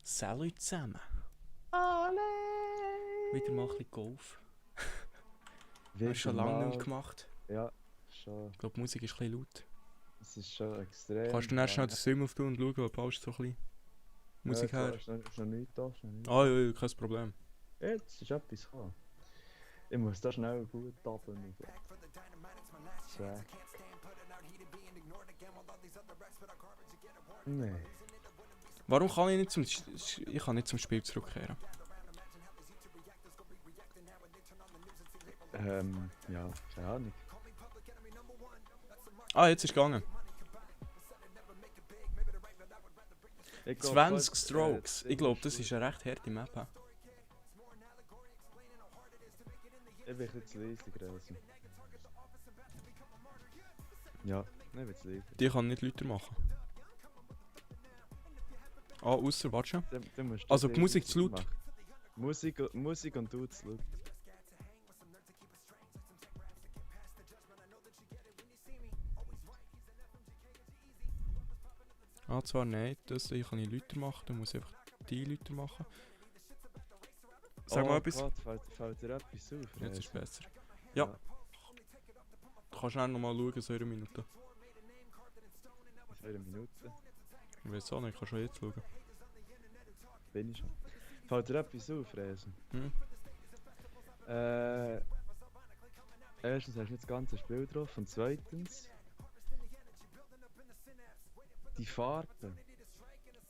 Salut zusammen. Alle! Wieder mal ein bisschen Golf. Hast du Wieder schon lange nicht mal. mehr gemacht. Ja, schon. Ich glaube, die Musik ist ein bisschen laut. Es ist schon extrem. Kannst du dann schnell den Stream auftun und schauen, ob alles so ein bisschen Musik her? Ist noch nichts da, ist noch nichts Ah, da. ja, kein Problem. Jetzt ist etwas gekommen. Ich muss da schnell gut tappen. So. Nee. Warum kann ich nicht ich kann nicht zum Spiel zurückkehren? Ja, keine Ahnung. Ah, jetzt ist es gegangen. Ich glaub, 20 Strokes. Ich glaube, das ist eine recht harte Map. He? Ich bin jetzt leise gewesen. Ja, ich bin jetzt leise. Die kann nicht lauter machen. Ah, ausser, warte schon. Dann musst du Also das die Musik leise zu laut. machen. Musik und du zu laut. Ah, zwar nein, das hier kann ich lauter machen, dann muss ich einfach die lauter machen. Sag mal etwas. Gott, fällt dir etwas auf? Jetzt ist es besser. Ja. Du kannst schnell nochmal schauen, so eine Minute. Für eine Minute. Ich weiß auch nicht, ich kann schon jetzt schauen. Bin ich schon. Fällt dir etwas auf, Resen? Hm? Erstens hast du nicht das ganze Spiel drauf und zweitens die Farben.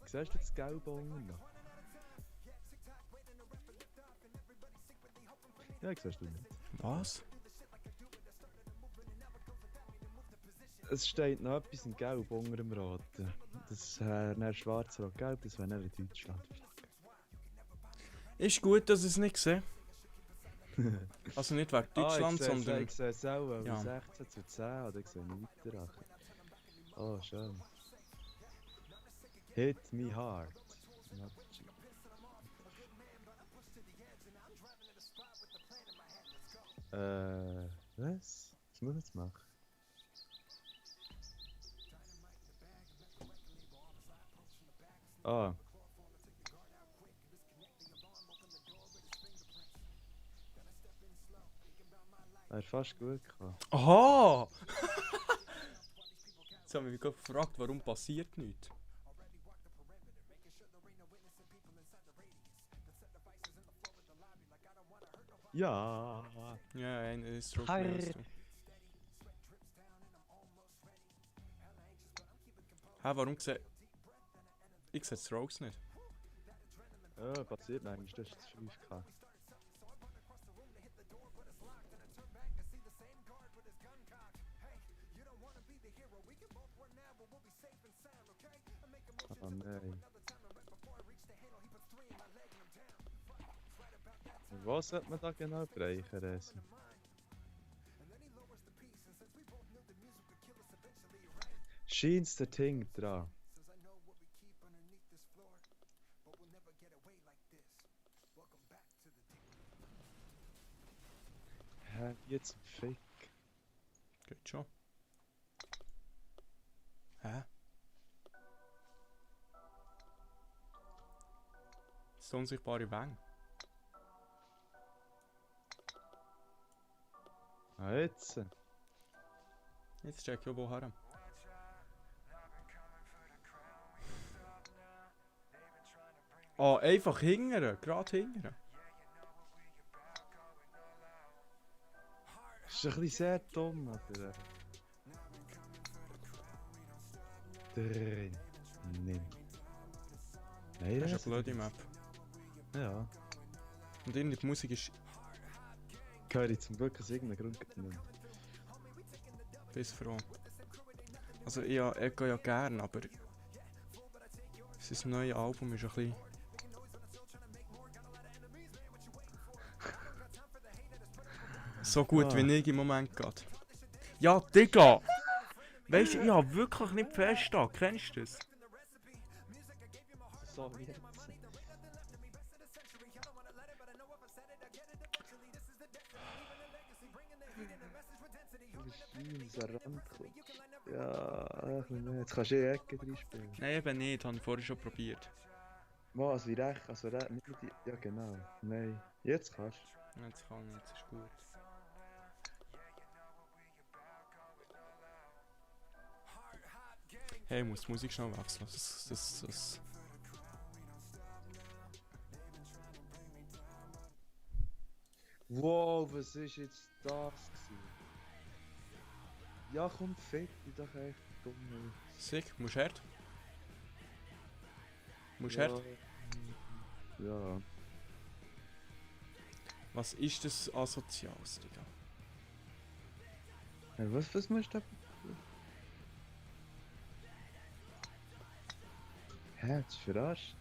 Siehst du das Gelbe unten noch? Ja, siehst du nicht. Was? Es steht noch etwas in Gelb unter dem Roten. Das wäre schwarz, rot, gelb, das wäre in Deutschland. Ist gut, dass ich es nicht sehe. Also nicht wegen Deutschland, ich sondern... Ich sehe es auch, Ja. 16:10 oder ich sehe weiter. Oh, schön. Hit me hard. Was? Was muss ich jetzt machen? Ah. Er hat fast gut gehabt. Aha! Jetzt haben wir mich gerade gefragt, warum passiert nichts. Ja. Ja, einer ist Stroke Herr. mehr als du. Hä, warum sehe... Ich sehe die Strokes nicht. Ja, passiert manchmal, das ist das 5K. Oh nein. Was sollte man da genau bereichen, Resi? Scheint's der Ting dran? Hä, jetzt ein Fick. Geht schon. Hä? Das unsichtbare Wang. Ah, jetzt? Jetzt check ich woher. Ah, einfach hingern, gerade hingern. Das ist ein bisschen sehr dumm, oder? Drin. Nimm. Nein, Das ist eine blöde Map. Ja. Und irgendwie die Musik ist Gehöre ich zum Glück aus irgendeinem Grund nicht. bis froh. Also ich gehe ja gern, aber sein neues Album ist ein bisschen... so gut wie ich im Moment gerade. Ja, Digga! Weißt du, ich habe wirklich nicht feststehen. Kennst du das? So wie jetzt. Du bist ein Randkopf. Ja, ach, jetzt kannst du in die Ecke drin spielen. Nein, eben nicht. Das habe ich vorher schon probiert. Mal, also wie recht, also nicht mit die, ja genau. Nein. Jetzt kannst du. Jetzt kann ich, jetzt ist gut. Hey, ich muss die Musik schnell wechseln. Das. Wow, was ist jetzt das gewesen? Ja, komm, fick dich doch echt, dumme. Sick, musst du her? Musst du Ja. her? Ja. Was ist das Asoziales, Digga? Hey, was musst du da? Hä, das ist verarscht.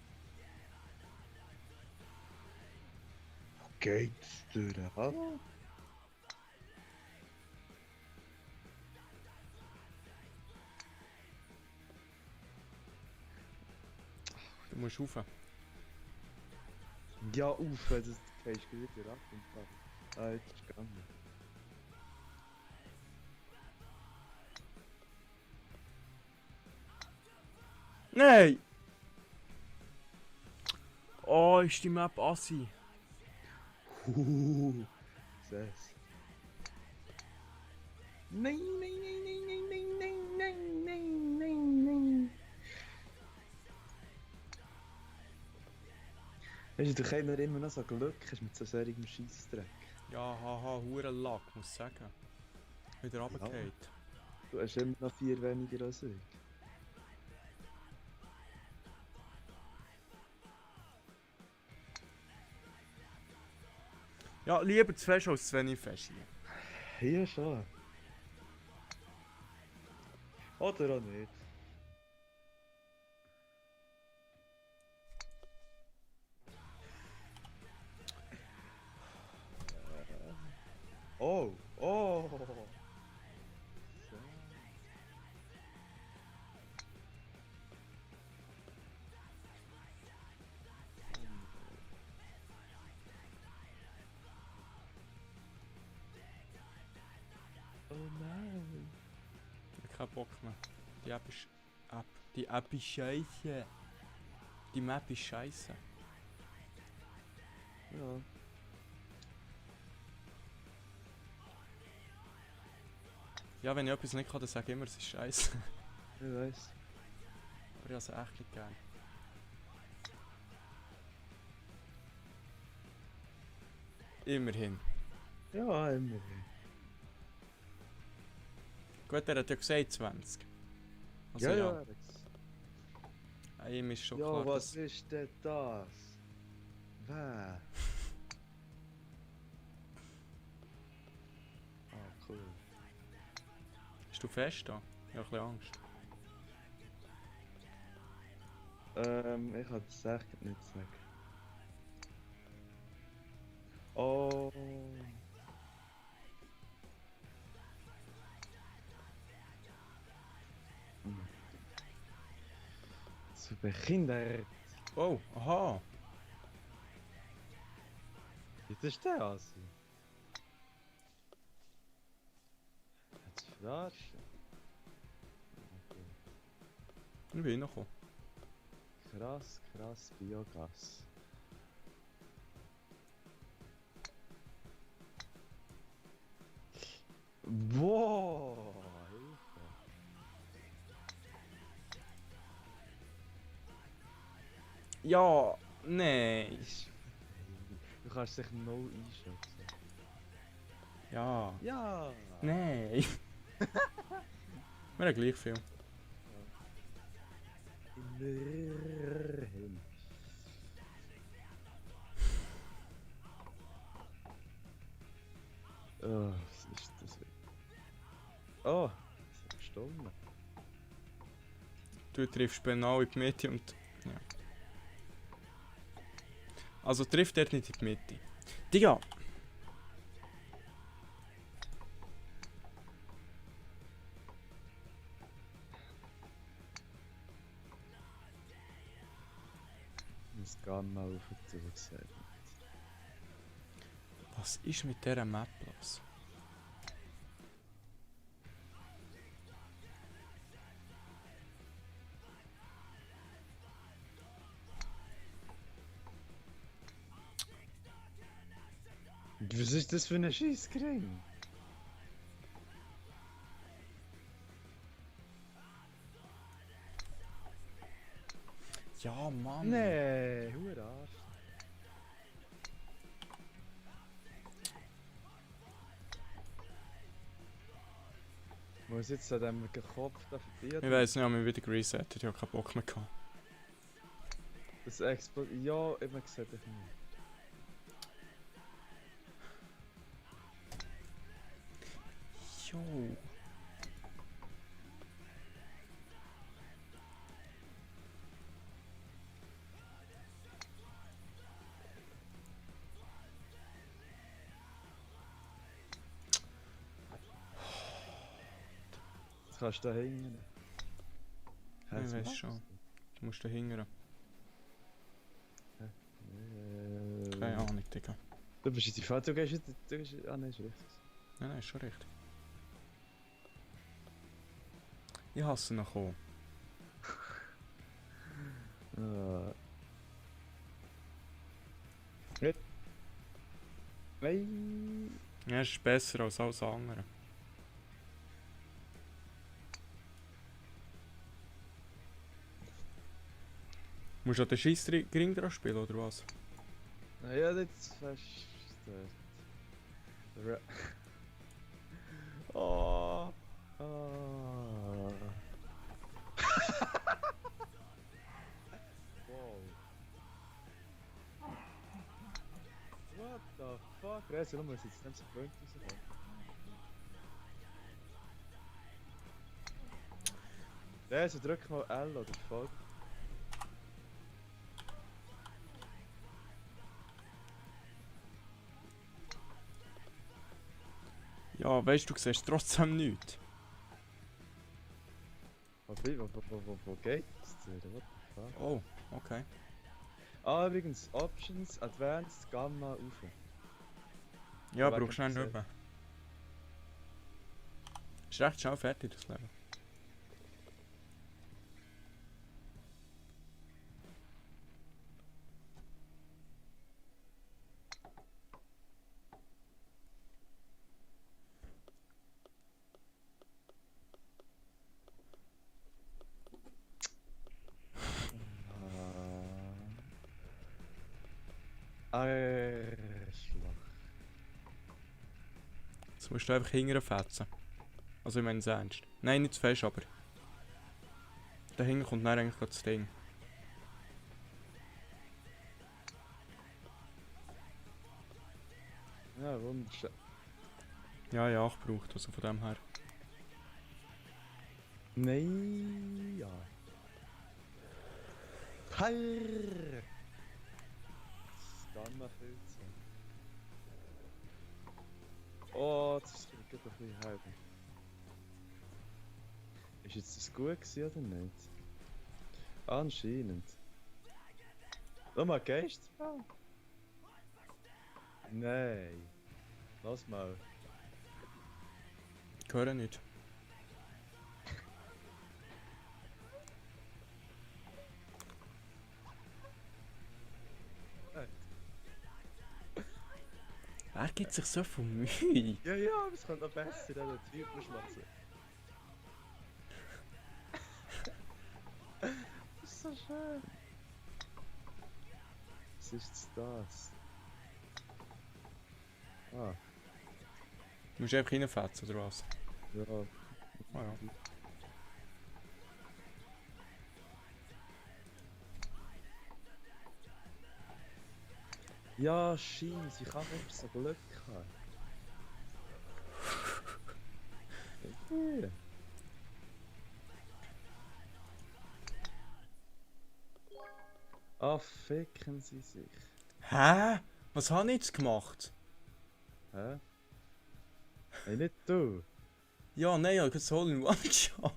Wo geht's durch? Hallo? Du musst rauf. Ja, uff, das gehst du wieder ab und ab. Ah, jetzt ist gegangen. Nein! Oh, ist die Map assi. Sess. Nein, nein, nein, nein, nein, nein, nein, nein, nein, nein, nein. Weißt du, du kannst immer noch so Glück hast mit so solchem Scheissdreck. Ja, haha, hure Lack, muss ich sagen. Wieder Ja. runtergefallen. Du hast immer noch 4 weniger als ich. Ja, lieber zu fest als zu wenig fest hier. Hier schon. Oder auch nicht. Oh, oh. So. Oh nein. Ich hab keinen Bock mehr. Die App ist... Die App ist scheiße. Die Map ist scheiße. Ja. Ja, wenn ich etwas nicht kann, dann sage ich immer, es ist scheiße. Ich weiß. Aber ich habe es echt nicht gern. Immerhin. Ja, immerhin. Gut, er hat ja gesagt 20. Also Ja, ja. ja, Alex. Ihm ist schon Ja, klar, was dass... ist denn das? Wer? Ah, cool. Bist du fest da? Ich habe ein bisschen Angst. Ich kann das echt nicht sagen. Oh. Hm. Zu behindert. Oh, aha. Jetzt ist der Asi. Jetzt verarschen. Ich bin reingekommen. Krass, krass, Biogas. Wow! Hilfe. Ja, nein. Du kannst dich no einschätzen. Ja. Ja! Nein. Wir haben gleich viel. Immerhin. Oh, was ist das? Oh, es hat gestorben. Du triffst genau in die Mitte und... Ja. Also trifft er nicht in die Mitte. Digga! Es geht mal auf die Rückseite. Was ist mit dieser Map los? Was ist das für ein Scheissgring? Ja, Mann. Nee, Hure Arsch. Muss jetzt an dem Kopf da verdienen? Ich weiß nicht, ob wir wieder geresettet. Ich habe keinen Bock mehr gehabt. Das explodiert. Ja, immer gesagt, ich nicht. Jo. Jetzt kannst du da hängen. Ich weiß schon. Du musst da hingern. Keine Ahnung, Digga. Du bist jetzt die Fahrt, du gehst. Ah, nein, ist richtig. Nein, ist schon richtig. Ich hasse ihn auch. Nicht. Nein. Ja, ist besser als alles andere. Musst du den Scheissgring dran spielen, oder was? Naja, jetzt fast. Oh. Oh. Wow. What the fuck? Rezi, nochmal, jetzt nimmst du Punkte rauskommen. Rezi, drück mal L oder fuck. Ja, weißt du, siehst trotzdem nichts. Wo geht's denn? What the fuck? Oh, okay. Ah, übrigens, Options, Advanced, Gamma, rauf. Ja, Aber brauchst du wegen nicht rüber. Ist recht schnell fertig, das Level. Arschloch. Jetzt musst du einfach hingern fetzen. Also ich meine es ernst. Nein, nicht zu fest, aber... Dahinter kommt dann eigentlich gerade das Ding. Ja, wunderschön. Ja, ja, ich brauche also von dem her. Nein, ja. Purr! Das Gamma-Filzen. Oh, das geht ein bisschen halb. Ist jetzt das gut gewesen oder nicht? Anscheinend. Schau mal, gehst du? Nein. Lass mal. Ich höre nicht. Er gibt sich so viel Mühe. Ja, ja, aber es könnte noch besser, der Typ muss machen. Das ist so schön. Was ist das? Ah, Du musst einfach reinfetzen, oder was? ja. Oh ja. Ja, Scheiße, ich kann nicht so Glück haben. Ja. Ah, ficken sie sich. Hä? Was habe ich jetzt gemacht? Hä? Hey, nicht du. Ja, nein, ich habe das Hole in One geschafft.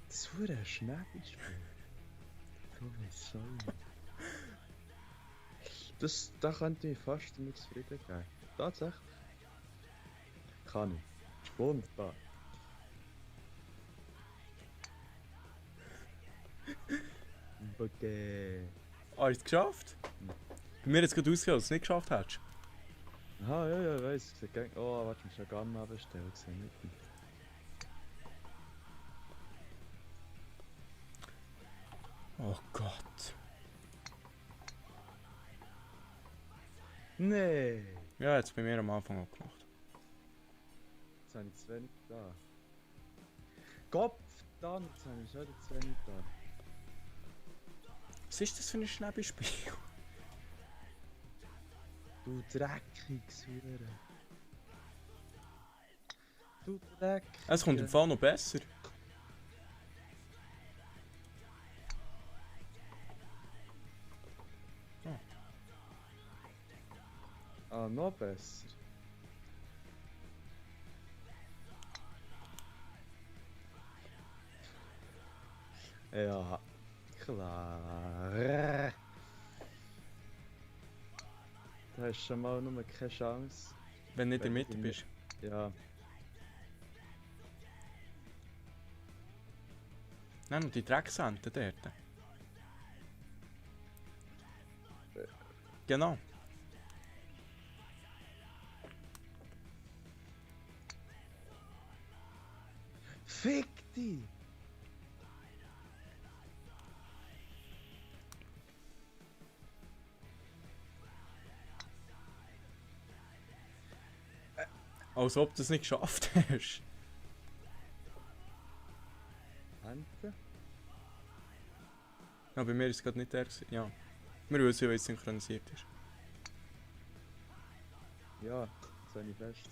Das ist ein Schnäppchenspiel. Komm, sorry. Da könnte ich fast damit zufrieden geben. Tatsächlich. Kann ich. Spontan. Okay. Hast du es geschafft? Bei mir hat es gerade ausgehört, dass du es nicht geschafft hättest. Aha, ja, ja, ich weiss. Oh, warte, ich muss ja Gamma bestellen. Ich sehe nicht. Oh Gott. Nee! Ja, jetzt bei mir am Anfang auch gemacht. Jetzt habe ich zu wenig da. Kopf, dann, jetzt habe ich schon wieder zu wenig da. Was ist das für ein Schnäppchenspiel? Du dreckiges Hure. Du dreckig. Es kommt im Fall noch besser. Ah, noch besser. Ja, klar. Da hast du schon mal nur keine Chance. Wenn du nicht in der Wenn Mitte ich bist. Ja, Nein, und die Drecksenten dort. Genau. fick dich! Als ob du es nicht geschafft hast. Hände? Ja, bei mir ist es gerade nicht der. Ja. Wir wissen ja, wie es synchronisiert ist. Ja, das habe ich fest.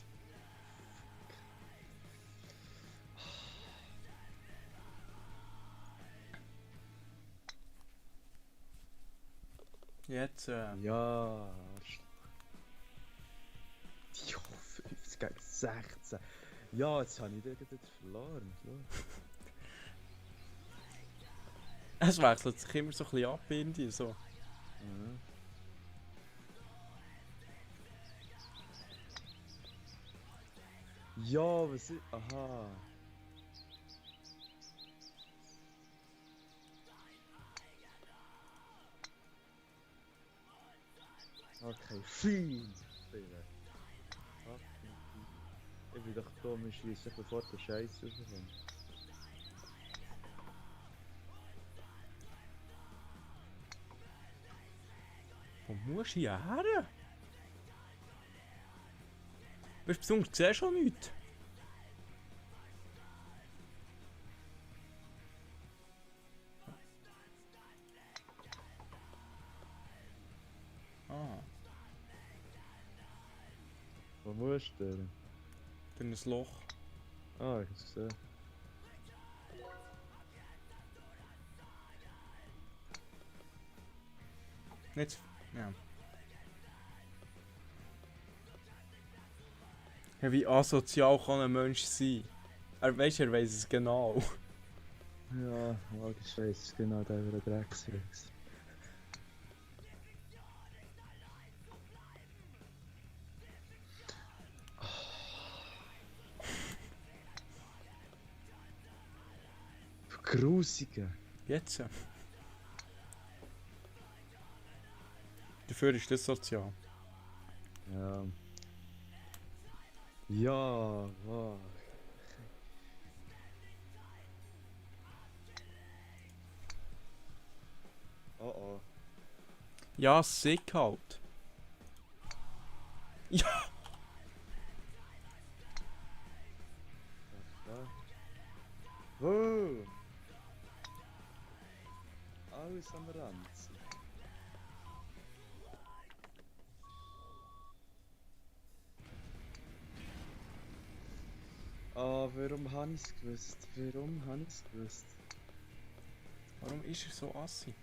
Jetzt, Ja, Jo, 50 gegen 16. Ja, jetzt habe ich den gerade verloren. Es wechselt sich immer so ein bisschen ab irgendwie, so. Mhm. Ja, was ist. Aha. Okay, fein. Ich bin doch dumm, ich schieße bevor der Scheiß rauskommt. Wo musst du hierher? Weißt du, besonders siehst du schon nichts. Ah, Wo musst du denn? durch ein Loch. Ah, ich hab's gesehen. Nicht. Ja. Ja, wie asozial kann ein Mensch sein? Weißt du, er weiss es genau. Ja, logisch, weiss genau, der wäre ein Drecksrex. Du Grusige. Jetzt. Dafür ist das sozial. Ja. Ja, wow. Oh oh. Ja, sick halt. Ja! Ja. Wow. Alles am Ranzen. Ah, warum habe ich es gewusst? Warum habe ich es gewusst? Warum ist er so assi?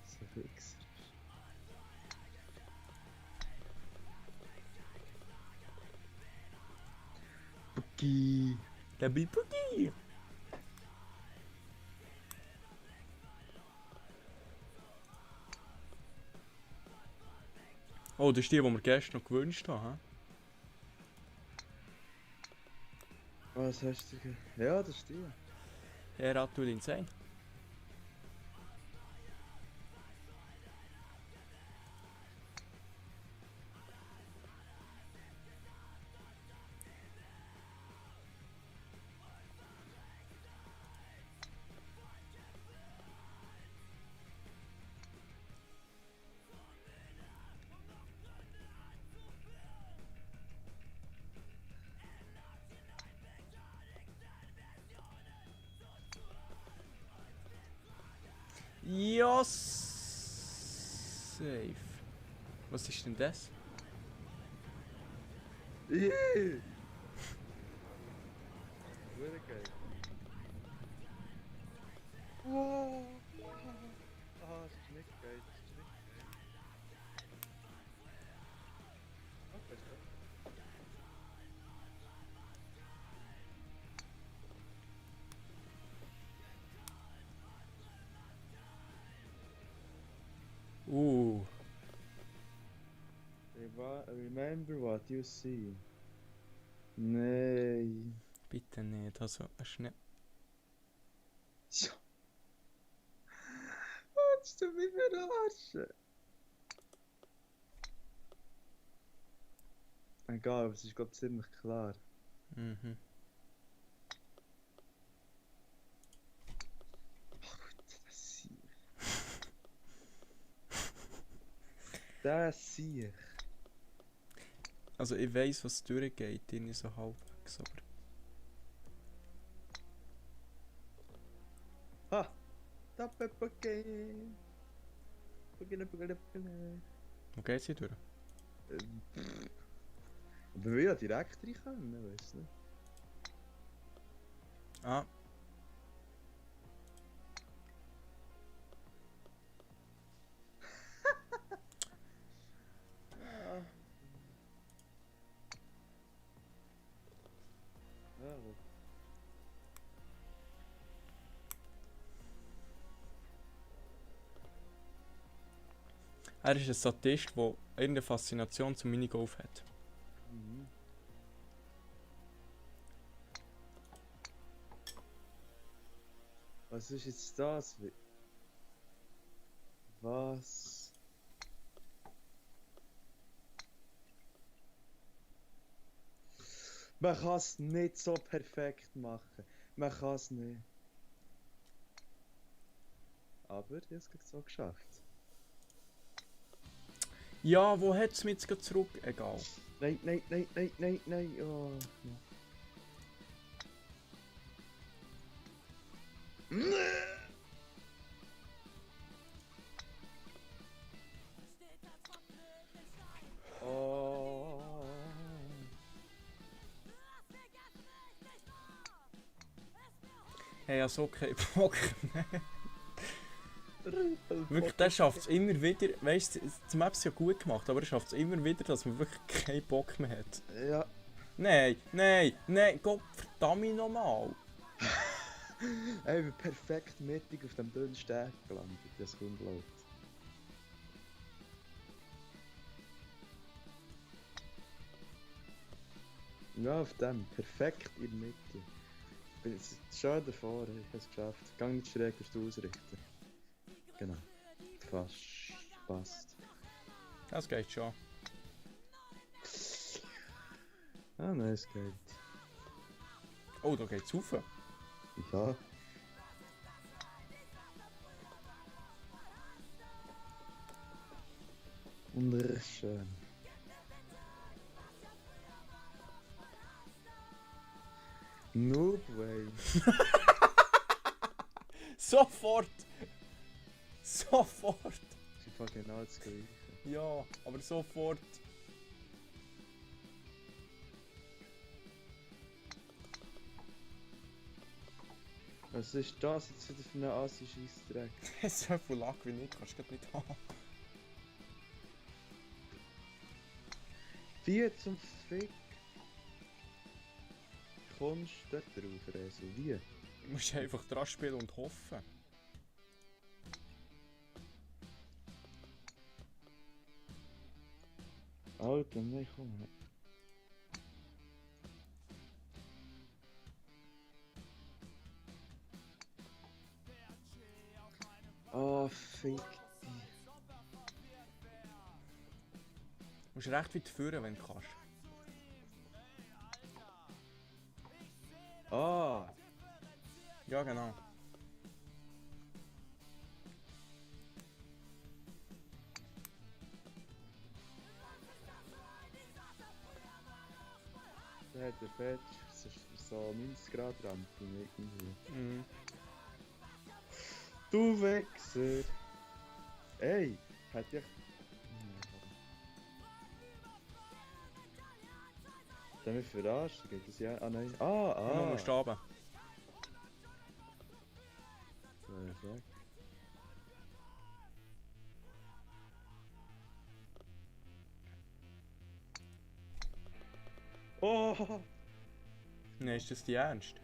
So fix. Buki. Der Bibugi! Oh, das ist die wir gestern noch gewünscht haben. Was hast du Ja, das ist die. Er hat du insane. Ja, safe. Was ist denn das? Ih! Hure geil. Wow! Ah, das ist nicht geil, das ist nicht geil. Okay, stopp. Remember what you see. Nein. Bitte nicht, also schnell. Ja. Willst du mich verarschen? Egal, aber es ist glaube ich ziemlich klar. Mhm. Das sehe ich. Das sehe ich. Also ich weiss, was durchgeht, irgendwie so halbwegs, aber... Ha! Tappe Poké! Poké. Wo geht's hier durch? Aber wir ja direkt rein können, weißt du? Ah, Ja. Ja, er ist ein Statist, der irgendeine Faszination zum Minigolf hat. mhm. Was ist jetzt das? Was? Man kann es nicht so perfekt machen. Man kann es nicht. Aber ich habe es gerade so geschafft. Ja, wo hat es mich jetzt gerade zurück? Egal. Nein. Oh. Oh. Hey, ja so keinen Bock mehr. Wirklich, der schafft es immer wieder, weißt du, die Map ist ja gut gemacht, aber er schafft es immer wieder, dass man wirklich keinen Bock mehr hat. Ja. Nein, Gott verdammt nochmal. Ich bin perfekt mittig auf dem dünnen Steg gelandet, das ist unglaublich. Ja, auf dem, perfekt in der Mitte. Ich bin jetzt schon davor, ich habe es geschafft. Gang nicht schräg auf die Ausrichten. Genau. Fast. Passt. Das geht schon. Ah, nein, es geht. Oh, da geht's rauf. Ja. Wunderschön. Noob Way. Sofort! Das ist einfach genau das gleiche. Ja, aber sofort. Was ist das jetzt wieder für einen Assi-Scheissdreck? So viel Lack wie ich kannst du grad nicht haben. Wie zum Fick kommst du dort drauf, Resu? Wie? Du musst einfach dran spielen und hoffen. Alter, nein, komm. Oh, fick dich. Du musst recht weit führen, wenn du kannst. Ah! Ja, genau. Der hat der Fett, das ist so 90 Grad Rampe irgendwie. Mhm. Du Wichser! Ey, hat ich... Dann mich verarscht, geht das ja... Ah nein. Man muss runter. Perfekt. Oh! Nein, ist das die Ernst?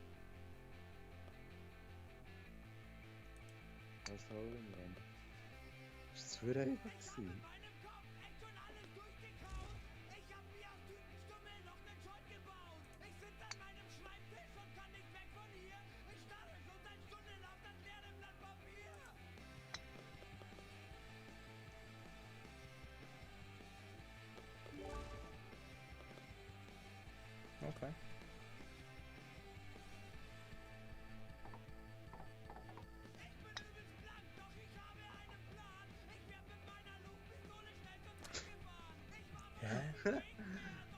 Was holen wir denn? Ist das für einfach gewesen? Okay. Hä?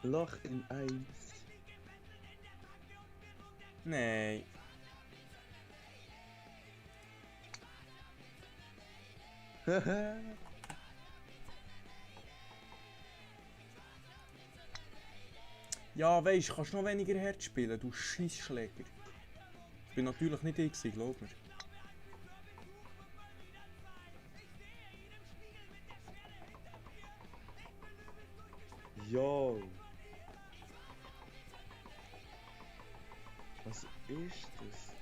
Loch in Eis. Nein. Ja, weisst, kannst du noch weniger Herz spielen, du Scheissschläger. Ich bin natürlich nicht ich gewesen, glaub mir. Yo! Was ist das?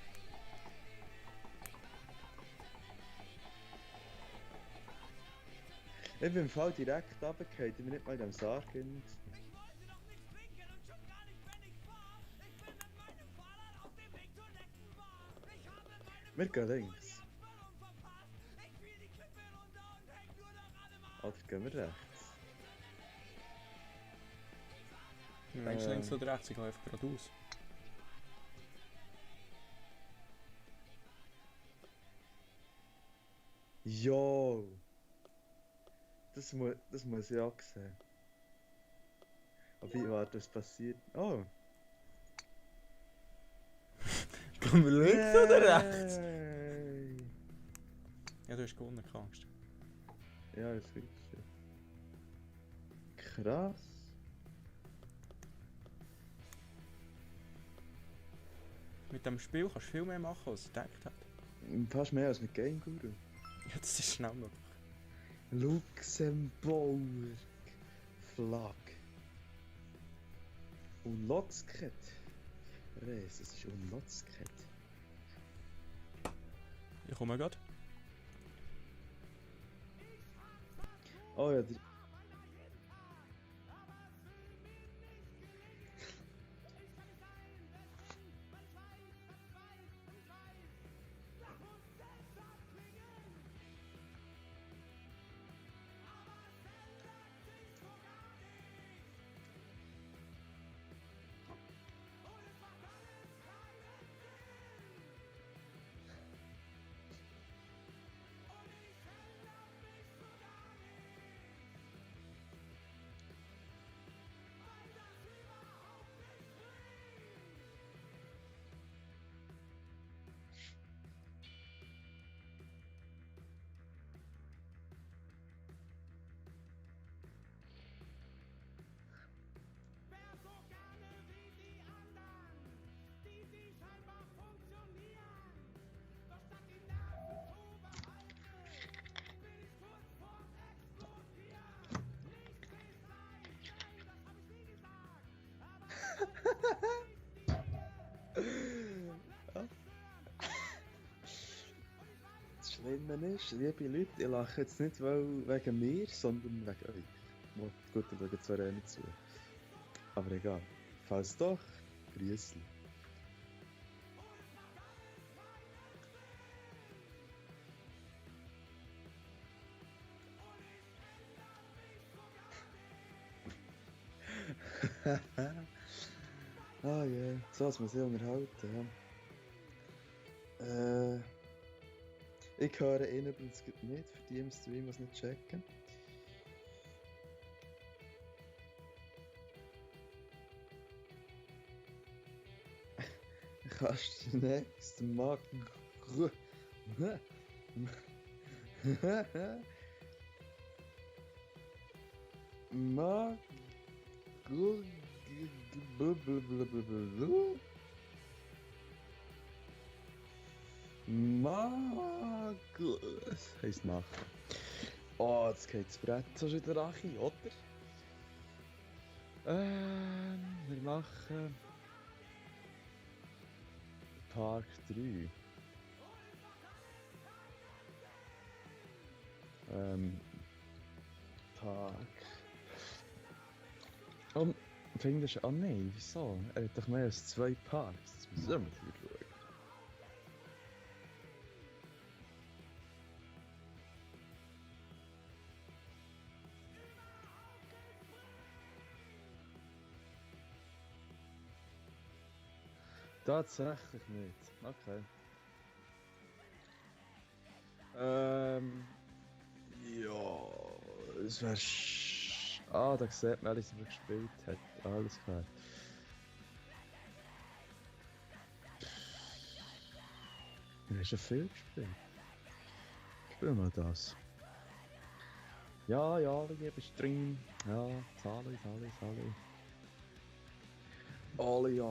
Ich bin im Fall direkt runtergefallen, ich bin nicht mal in dem Sarg drin. Wir gehen links. Oder gehen wir rechts? Meinst du links oder rechts? Ich gehe einfach geradeaus. Yo! Das muss ich auch sehen. Aber wie warte, was passiert? Oh! Gehen wir links oder rechts? Yay. Ja, du hast gewonnen, keine Angst. Ja, das ist krass. Mit dem Spiel kannst du viel mehr machen, als ich gedacht habe. Fast mehr als mit Game Guru. Ja, das ist schnell möglich. Luxemburg. Flag. Und Lotzket. Reis, es ist Unlotzket. Ich komme gerade. Oh ja, der... Das Schlimme ist, liebe Leute, ich lache jetzt nicht wegen mir, sondern wegen euch. Gut, ich schaue jetzt zwar nicht zu. Aber egal. Falls doch, Grüßli. Ah ja, so als man sich unterhalten, ja. Ich höre ihn übrigens nicht, für die im Stream, was nicht checken. Kannst du nächsten Mal... Ma... Magus. Heisst machen. Oh, jetzt geht das Brett so schon wieder rein, oder? Wir machen... Park 3. Park... Oh, findest du... Ah nein, wieso? Er hat doch mehr als 2 Parks. Das müssen wir mal schauen. Tatsächlich nicht. Okay. Ja, es wäre. Ah, da sieht man, alles, was man gespielt hat. Alles klar. Du hast ja viel gespielt. Spiel mal das. Ja, ja, ich gebe Stream. Ja, Zahlen. Alle.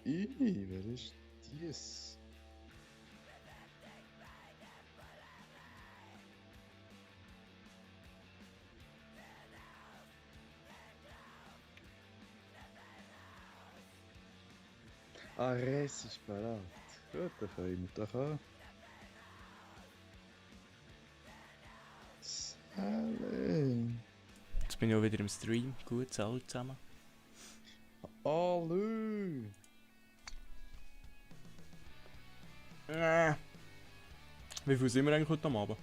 Wer ist dies? Res ist parat. Gut, dann fangen wir doch an. Sally. Jetzt bin ich auch wieder im Stream. Gut, alle zusammen. Hallo! Wie viel sind wir eigentlich heute am Abend?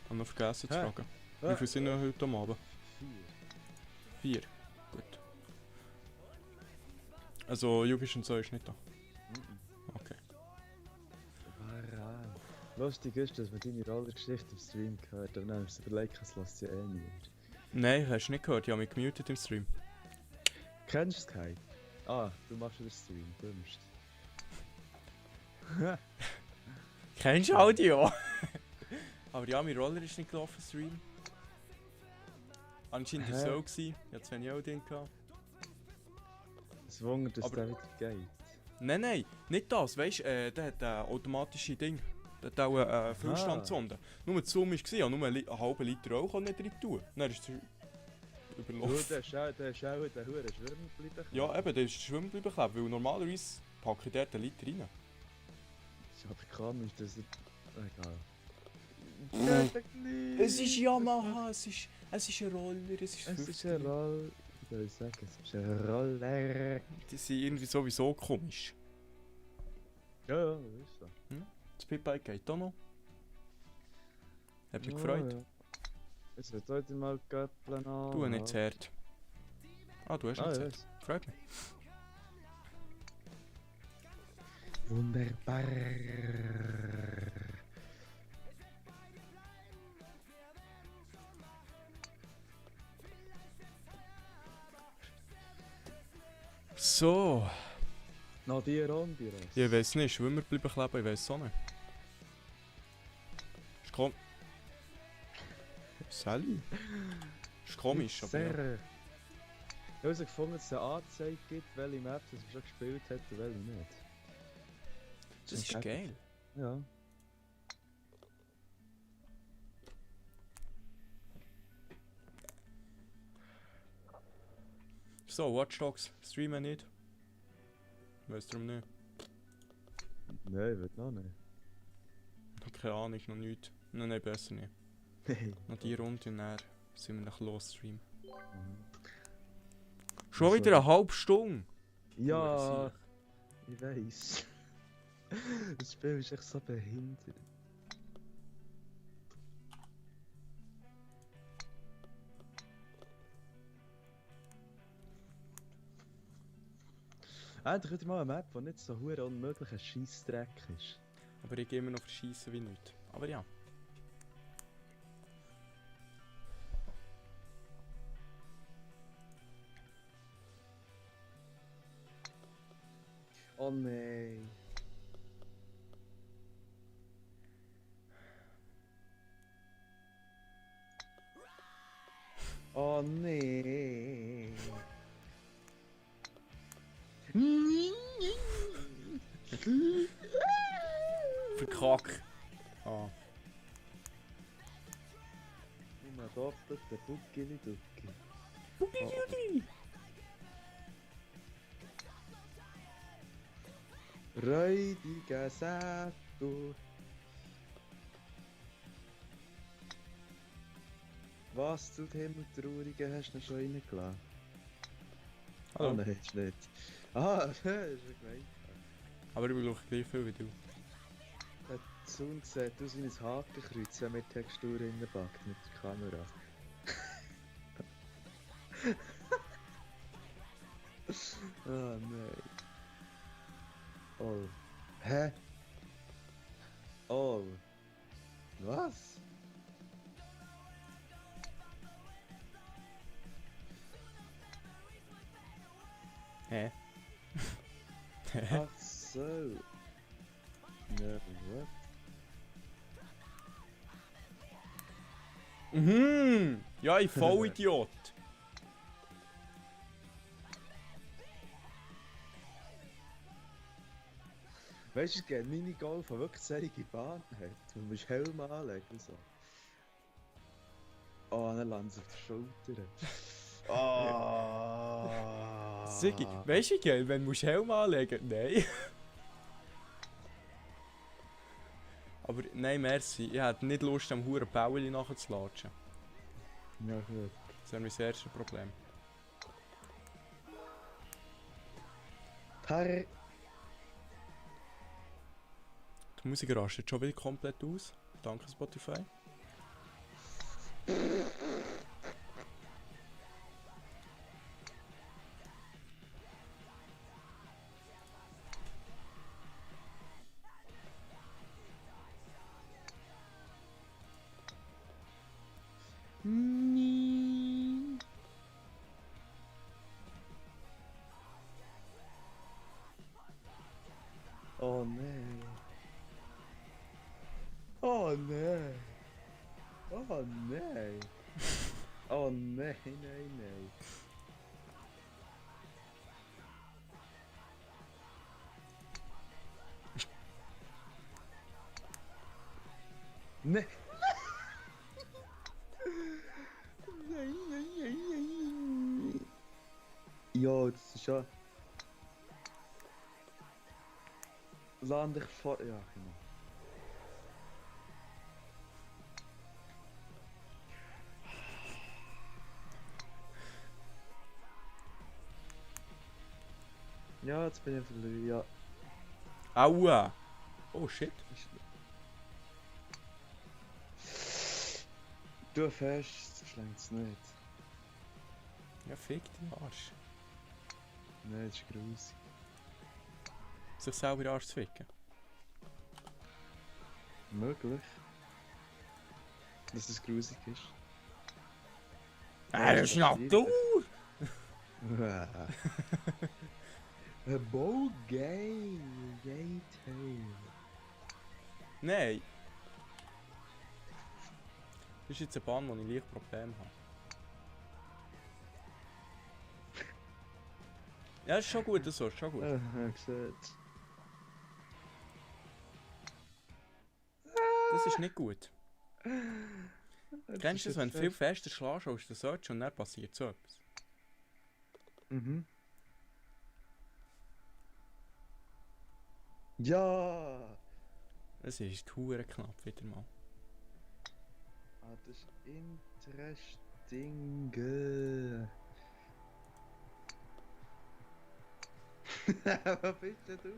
Ich habe noch vergessen zu Hä? fragen. Wie viel sind wir heute am Abend? 4. 4. Gut. Also Jubisch und so ist nicht da. Okay. Lustig ist, dass man deine Rollergeschichte im Stream gehört, aber dann hast du überlegt, es lässt ja eh niemand. Nein, hast du nicht gehört. Ich habe mich gemutet im Stream. Kennst du Skype? Ah, du machst den Stream, dümmst. Kennst du Audio? Aber ja, mein Roller ist nicht gelaufen, Stream. Anscheinend war es so gewesen. Ich hatte Sven auch drin gehabt. Es wundert, dass Aber- der wieder geht. Nein, nicht das. Weißt du, der hat automatische Ding. Der hat auch eine Füllstandsonde. Nur die Zoom war, ich konnte nur einen halben Liter Rauch nicht rein tun. Dann ist es Du, überlaufen. der ist auch der hure Schwimmen geblieben. Ja, eben, der ist schwimmen bleiben kleben, weil normalerweise packe ich dort einen Liter rein. Das ist aber komisch, dass er... Egal. Es ist Yamaha, es ist ein Roller, es ist 50. Es ist ein Roller... Ich soll sagen, es ist ein Roller... Die sind irgendwie sowieso komisch. Ja, das ist so. Das Pitbike geht auch noch. Hat mich Ja, gefreut. ja. Es wird heute mal Göppeln an. Du nicht zu hart. Ah, du hast nicht Ah, zu ja. hart. Freut mich. Wunderbar. So. Noch die Runde, Ross. Ich weiß nicht, schwimmen bleiben kleben, ich weiß auch nicht. Ist kom... Sally? Ist komisch, aber ja. Sehr. Ich habe herausgefunden, dass es eine Anzeige gibt, welche Maps man schon gespielt hat und welche nicht. Das ist geil. Ja. So, Watch Dogs streamen nicht. Weiss darum nicht. Nein, wird noch nicht. Noch keine Ahnung, noch nichts. Nein, besser nicht. Nein. Noch die Runde und dann sind wir nach los streamen. Mhm. Schon wieder eine halbe Stunde! Ja, ich weiß. Das Spiel ist echt so behindert. Endlich wieder mal eine Map, die nicht so hure unmöglich ein Scheissdreck ist. Aber ich gehe immer noch verschießen wie nichts. Aber ja. Oh nein. Oh nee. Verkack. Ah. Immer doppelter Buckeli-Ducki. Bugi-Dugi. Räudiger Seppo. Was zu dem Traurigen hast du noch schon reingelassen? Hallo. Oh nein, ist nicht. Ah, das ist ja gemeint. Aber ich brauche gleich viel wie du. Der Sohn sieht aus wie ein Hakenkreuz, wenn man die Textur reinpackt mit der Kamera. Oh nein. Oh. Hä? Oh. Was? Hä? Ach so. Ja, what? Mhm. Ja, ich Vollidiot. Weißt du, es gibt Minigolf, die wirklich solche Bahnen hat. Du musst Helm anlegen und so. Oh, dann landen sie auf der Schulter. Oh. Sigi, weißt du, gell, wenn du Helm anlegen musst? Nein. Aber nein, merci. Ich hätte nicht Lust, am huren Bauli nachzulatschen. Ja, gut. Das wäre mein erstes Problem. Herr. Die Musik rastet schon wieder komplett aus. Danke Spotify. Oh nein. Oh nein. Oh nein. Oh nein, nein, nein. Nein. Nein, nein, nein, nein. Ja, das ist schon. Land ich vor. Ja, genau. Ja, jetzt bin ich verloren. Ja. Aua! Oh shit. Du fährst, das schlängt's nicht. Ja, fick den Arsch. Nein, das ist grusig. Sich selber in den Arsch zu ficken. Möglich. Dass es grusig ist. Das ist Natur! A bow gay, gay tail. Nein! Das ist jetzt eine Bahn, wo ich leicht Probleme habe. Ja, ist schon gut so, ist schon gut. Gesagt. Das ist nicht gut. Kennst du das, wenn du viel fester schlägst als du sollst und dann passiert so etwas? Mhm. Ja! Es ist hure knapp wieder mal. Ah, das ist interesting. Was bist denn du?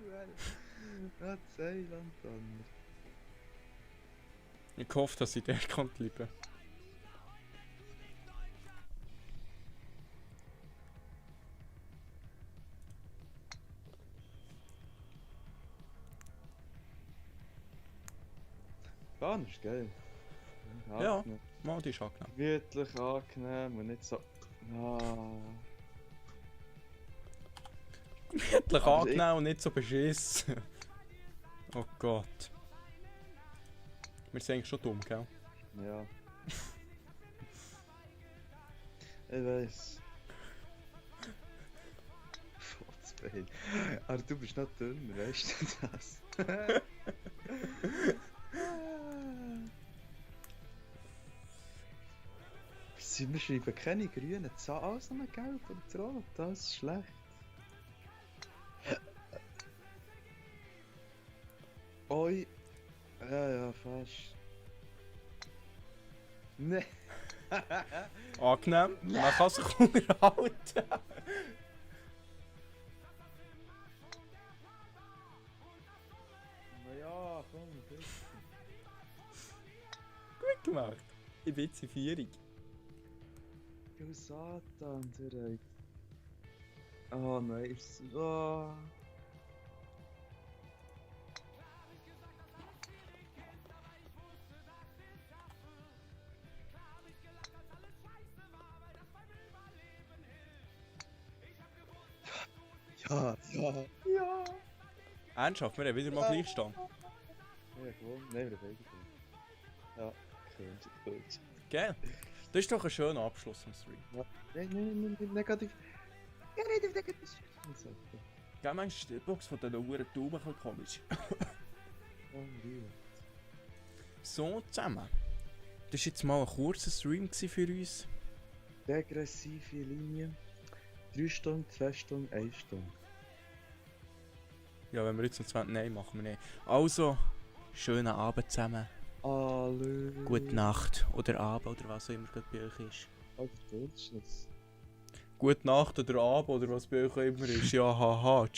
Was Zeiland dann? Ich hoffe, dass ich der kann bleiben. Vulkan ist geil. Ja. Angenehm. Mal, die ist angenehm. Gemütlich, angenehm und nicht so... Ah. Gemütlich Aber angenehm und nicht so beschissen. Oh Gott. Wir sind eigentlich schon dumm, gell? Ja. Ich weiss. Fotzbein. Aber du bist noch dünner, weißt du das? Wir schreiben keine grünen Zahlen, alles nur gelb und rot, das ist schlecht. Oi. Ja, fast. Ne. Angenehm. Man kann sich unterhalten. Na ja, komm, bitte. Gut gemacht. Ich bin jetzt in Vierung. Du Satan, der. Oh nein, ist. Oh. Ja, ja. Ja. Ernsthaft, wir haben wieder mal Gleichstand. Ja, gewonnen. Nein, wir haben beide gewonnen. Ja, König. Gell? Das ist doch ein schöner Abschluss vom Stream. Nein, negativ. Ja, negativ. Gell, meinst du, die Box von den Uhren Tauben ein bisschen komisch? So zusammen. Das war jetzt mal ein kurzer Stream für uns. Degressive Linie. 3 Stunden, 2 Stunden, 1 Stunde. Ja, wenn wir jetzt noch 20 Nein machen wir nicht. Also, schönen Abend zusammen. Alle. Gute Nacht oder Abend oder was auch immer gerade bei euch ist. Auf Deutsch. Gute Nacht oder Abend oder was bei euch immer ist. Ja, haha.